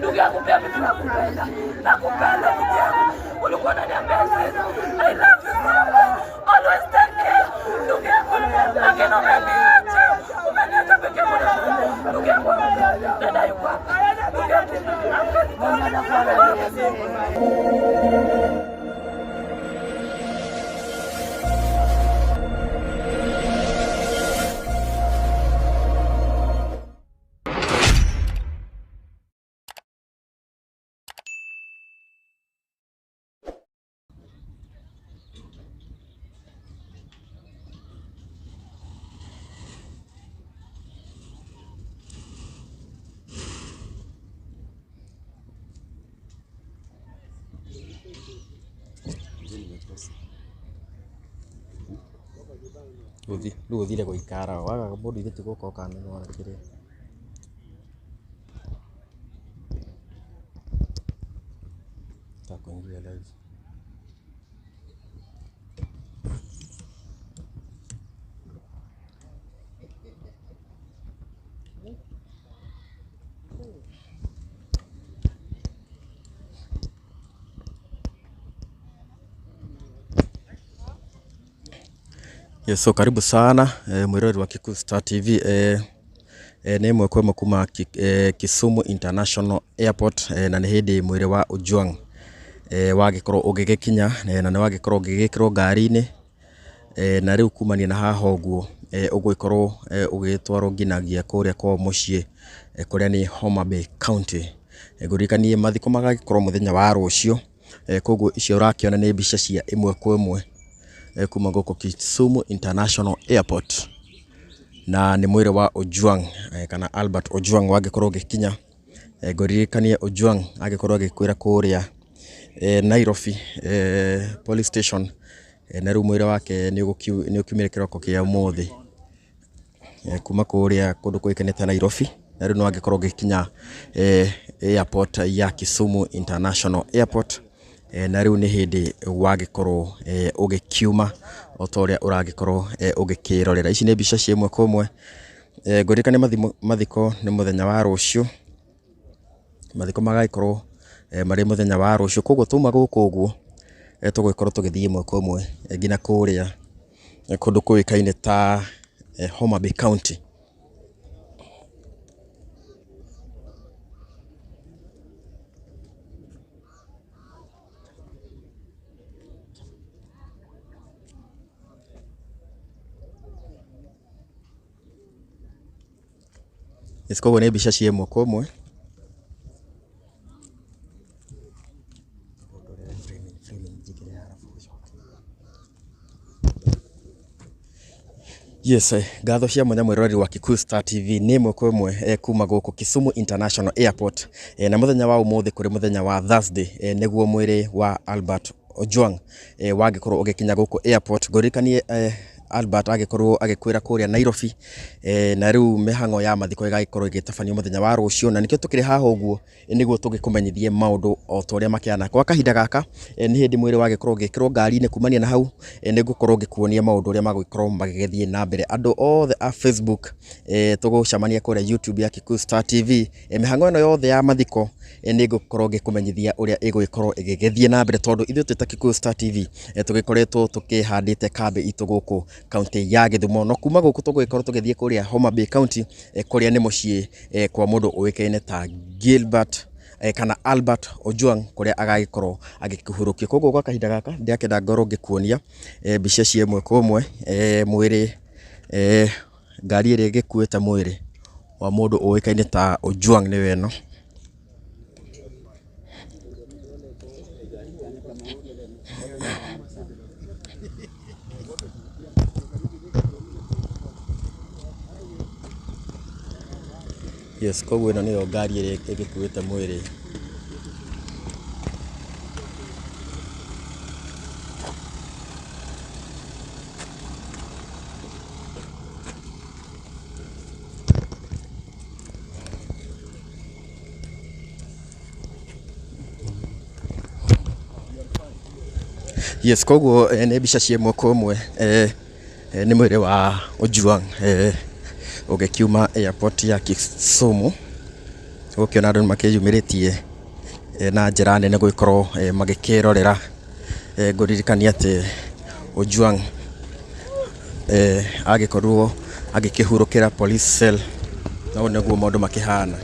Ndugu yangu pia mimi nakupenda. Nakupenda ndugu yangu. Ulikuwa unaniambia sasa. I love you so much. Always take care. Ndugu yangu, lakini umeniacha. Umeniacha peke yangu. Ndugu yangu, dada yuko hapa. Ndugu yangu, amka nikuone. Rĩu ũthire gũikara waga mũndũ ithe ti gũka ũkamenwo kĩrĩa. Takuingia live. Yes, so karibu sana mwiroreri wa Kikuyu Star TV nĩ ĩmwe kwa ĩmwe kuma Kisumu International Airport na nĩ hĩndĩ mwĩrĩ wa Ojwang wagĩkorwo ũgĩgĩkinya na nĩ wagĩkorwo ũgĩgĩkĩrwo ngari-inĩ na rĩu kumania na haha ũguo ũgũgĩkorwo ũgĩgĩtwarwo nginyagia kũrĩa kwao mũciĩ kũrĩa nĩ Homa Bay County. Ngũririkanie mathiko magagĩkorwo mũthenya wa rũciũ koguo icio ũrakĩona nĩ mbica cia ĩmwe kwa ĩmwe kuma gũkũ Kisumu International Airport na nĩ mwĩrĩ wa Ojwang kana Albert Ojwang wangĩkorwo ũgĩkinya. Ngũririkanie Ojwang angĩkorwo agĩkuĩra kũrĩa Nairobi police station na rĩu mwĩrĩ wake nĩ ũkiumire kĩroko kĩa ũmũthĩ kuma kũrĩa kũndũ kũĩkaine ta Nairobi na rĩu nĩ wangĩkorwo ũgĩkinya airport ya Kisumu International Airport na rĩu nĩ hĩndĩ wagĩkorwo ũgĩkiuma o ta ũrĩa ũragĩkorwo ũgĩkĩrorera. Ici nĩ mbica cia ĩmwe kwa ĩmwe. Ngũririkanie mathiko nĩ mũthenya wa rũciũ, mathiko magagĩkorwo marĩ mũthenya wa rũciũ, koguo twauma gũkũ ũguo tũgũgĩkorwo tũgĩthiĩ ĩmwe kwa ĩmwe nginya kũrĩa kũndũ kũĩkaine ta Homa Bay County. Yes, koguo nĩ mbica cia ĩmwe kwa ĩmwe. Yes, ngatho cia mwanya mwĩroreri wa Kikuyu Star TV nĩ ĩmwe kwa ĩmwe kuma gũkũ Kisumu International Airport na mũthenya wa ũmũthĩ kũrĩ mũthenya wa Thursday nĩguo mwĩrĩ wa Albert Ojwang wangĩkorwo ũgĩkinya gũkũ airport. Ngũririkanie Albert agĩkorwo agĩkuĩra kũrĩa Nairobi na rĩu mĩhang'o ya mathiko ĩgagĩkorwo ĩgĩtabanio mũthenya wa rũciũ na nĩkĩo tũkĩrĩ haha ũguo nĩguo tũgĩkũmenyithie maũndũ o ta ũrĩa makĩhana. Kwa kahinda gaka nĩ hĩndĩ mwĩrĩ wagĩkorwo ũgĩkĩrwo ngari-inĩ kumania na hau nĩ ngũkorwo ngĩkuonia maũndũ ũrĩa magũgĩkorwo magĩgĩthiĩ na mbere. Andũ othe a Facebook tũgũcemania kũrĩa YouTube ya Kikuyu Star TV. Mĩhang'o ĩno yothe ya mathiko nĩ ngũkorwo ngĩkũmenyithia ũrĩa ĩgũgĩkorwo ĩgĩgĩthiĩ na mbere tondũ ithuĩ twĩ ta Kikuyu Star TV tũgĩkoretwo tũkĩhandĩte kambĩ itũ gũkũ kaunti ya Gĩthumo. No kuma gũkũ tũgũgĩkorwo tũgĩthiĩ kũrĩa Homa Bay County kũrĩa nĩ mũciĩ kwa mũndũ ũĩkaine ta Gilbert kana Albert Ojwang kũrĩa agagĩkorwo agĩkĩhurũkio. Koguo gwa kahinda gaka ndĩrakĩenda ngorwo ngĩkuonia mbica cia ĩmwe kwa ĩmwe mwĩrĩ ngari ĩrĩa ĩgĩkuĩte mwĩrĩ wa mũndũ ũĩkaine ta Ojwang nĩyo ĩno. Yes, koguo ĩno nĩyo ngari ĩrĩa ĩgĩkuĩte mwĩrĩ. Yes, koguo nĩ mbica cia ĩmwe kwa ĩmwe nĩ mwĩrĩ wa Ojwang ũgĩkiuma airport ya Kisumu. Ũgũkĩona andũ nĩ makĩyumĩrĩtie na njĩra nene gũgĩkorwo magĩkĩrorera. Ngũririkanie atĩ Ojwang agĩkorirwo agĩkĩhurũkĩra police cell na ũũ nĩguo maũndũ makĩhana.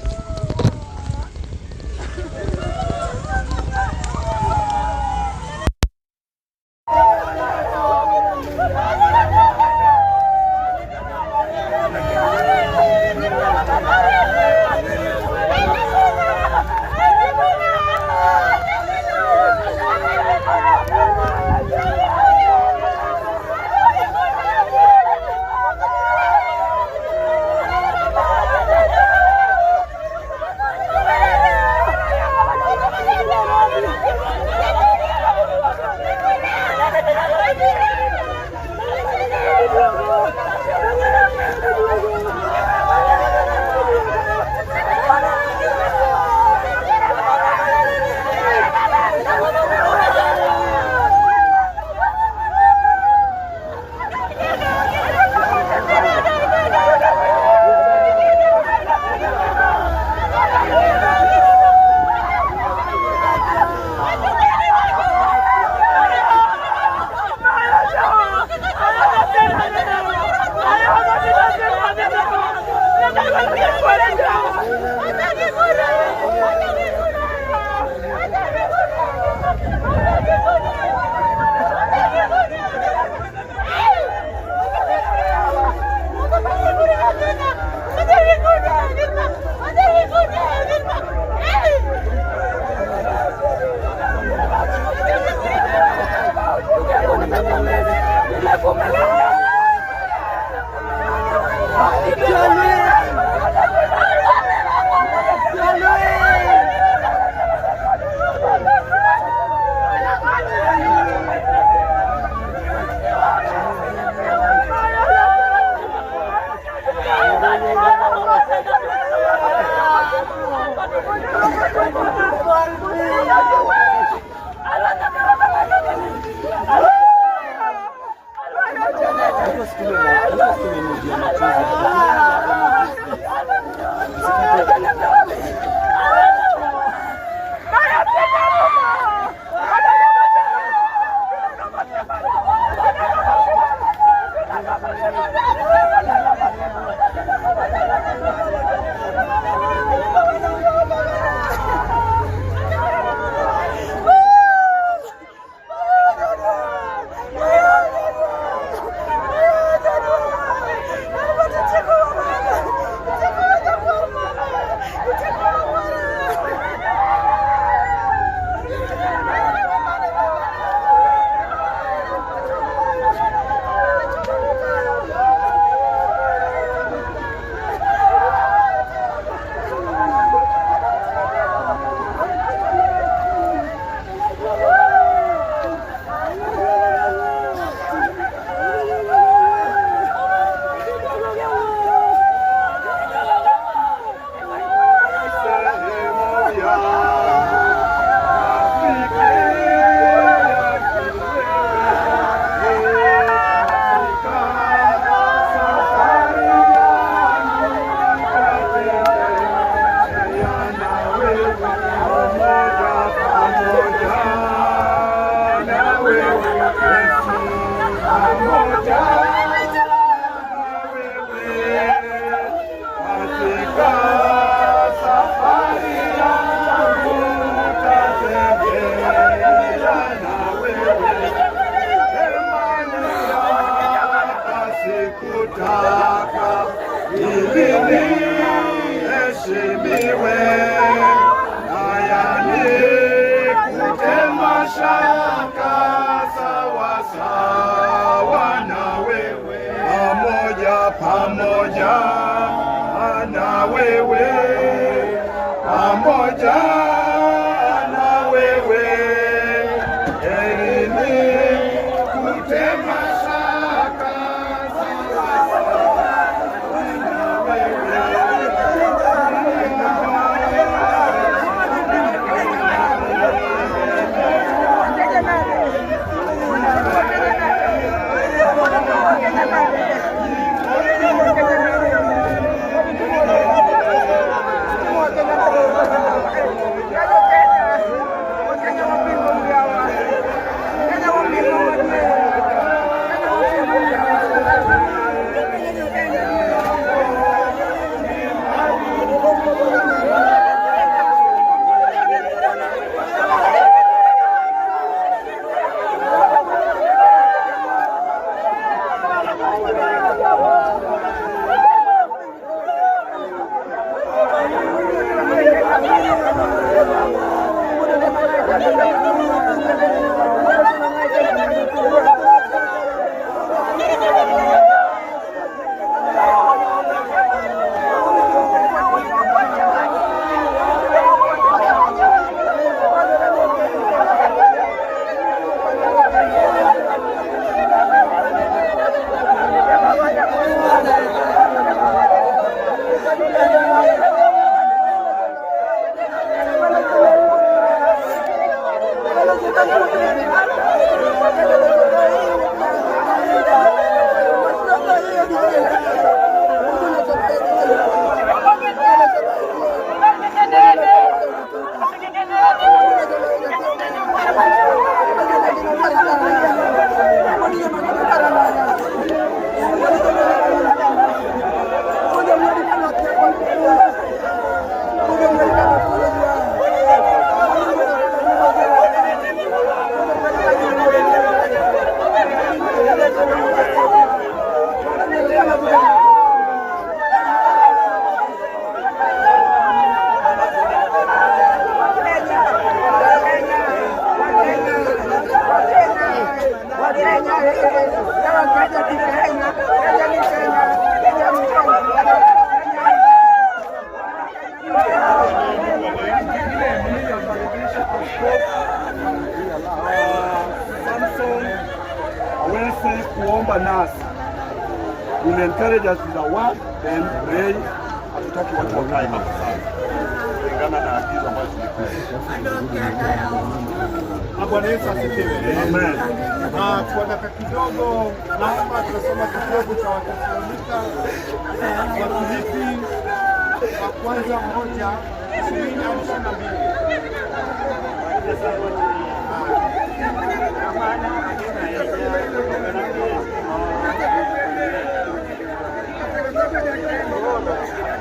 Pamoja na wewe, pamoja na wewe, elimi kutema shaka Samson aweze kuomba nasi. Will encourage us with a word, then pray. Hatutaki watu wakae hapa sana, kulingana na agizo ambayo tulikuwa. Bwana Yesu asifiwe. Amen. Na kwa dakika kidogo, naomba tunasoma kitabu cha Watesalonika wa Filipi wa kwanza 1:20 hadi 22.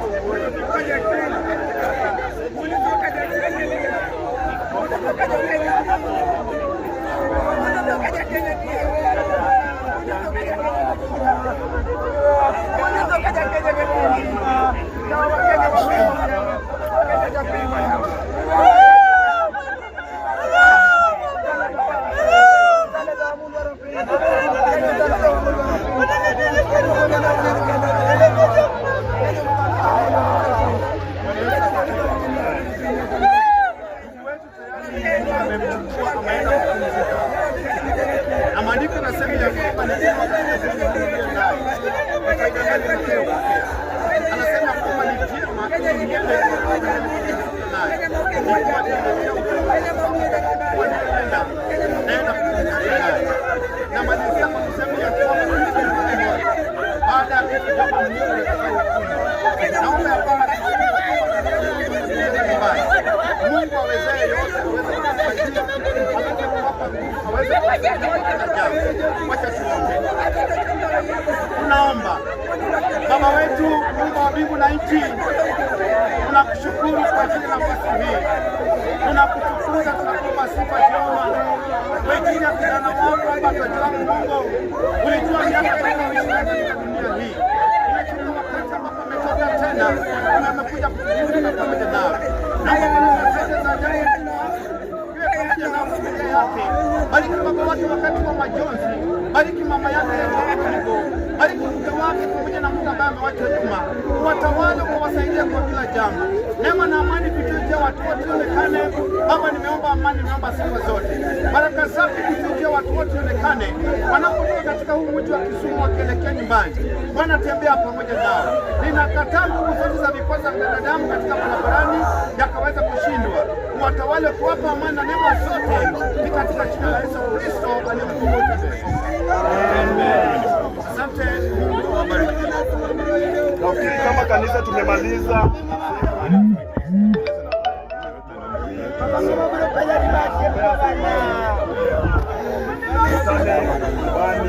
Mungu wetu tayari amemchukua, ameenda kupumzika. Na maandiko yanasema ya kwamba ni vyema kuvumilia naye. Kwa faida gani tutakayopokea? Anasema kwamba ni vyema tuvumilie naye. Kwa naenda kupumzika naye. Namalizia kwa kusema ya kwamba baada ya kifo cha Mungu atakayokuja. Naomba ya kwamba Mungu awezaye yote aweze kutusaidia, aweze kuwapa nguvu, aweze kutusaidia katika jambo. Wacha tuombe. Tunaomba. Baba wetu, Mungu wa mbingu na nchi, tunakushukuru kwa ajili ya nafasi hii, tunakutukuza, tunakupa sifa Jehova kwa ajili ya kijana wako Baba Ojwang. Mungu, ulijua miaka atakayoishi katika dunia hii, imefika wakati ambapo ametoka tena na amekuja kupumzika pamoja nawe. Naomba Bwana kazi za ajabu iwe pamoja na familia yake. Bariki baba wake wakati wa majonzi, bariki mama yake ya bariki mke wake pamoja na mtu ambaye amewacha nyuma, watawale ukawasaidia kwa kila jambo. Neema na amani vitujie watu wote onekane. Baba, nimeomba amani, nimeomba sifa zote, baraka zako vitujie watu wote onekane wanapotoka katika huu mji wa Kisumu wakielekea nyumbani. Bwana, tembea pamoja nao. Ninakataa nguvu zote za vikwazo vya binadamu katika barabarani yakaweza kushindwa. Watawale kuwapa amani na neema zote, ni katika jina la Yesu Kristo aliye mkombozi wetu. Amen. Asante, Mungu awabariki. Nafikiri kama kanisa tumemaliza. Tukutane nyumbani.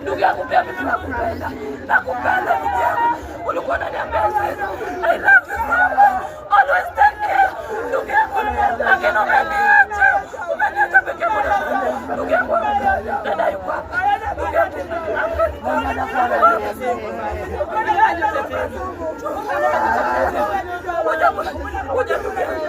Ndugu yangu pia mimi nakupenda, nakupenda ndugu yangu. Ulikuwa unaniambia I love you so much, always take care ndugu yangu, lakini umeniacha, umeniacha peke yangu. Ndugu yangu, dada yuko hapa, ndugu yangu, kuja, kuja ndugu yangu, kuja ndugu yangu,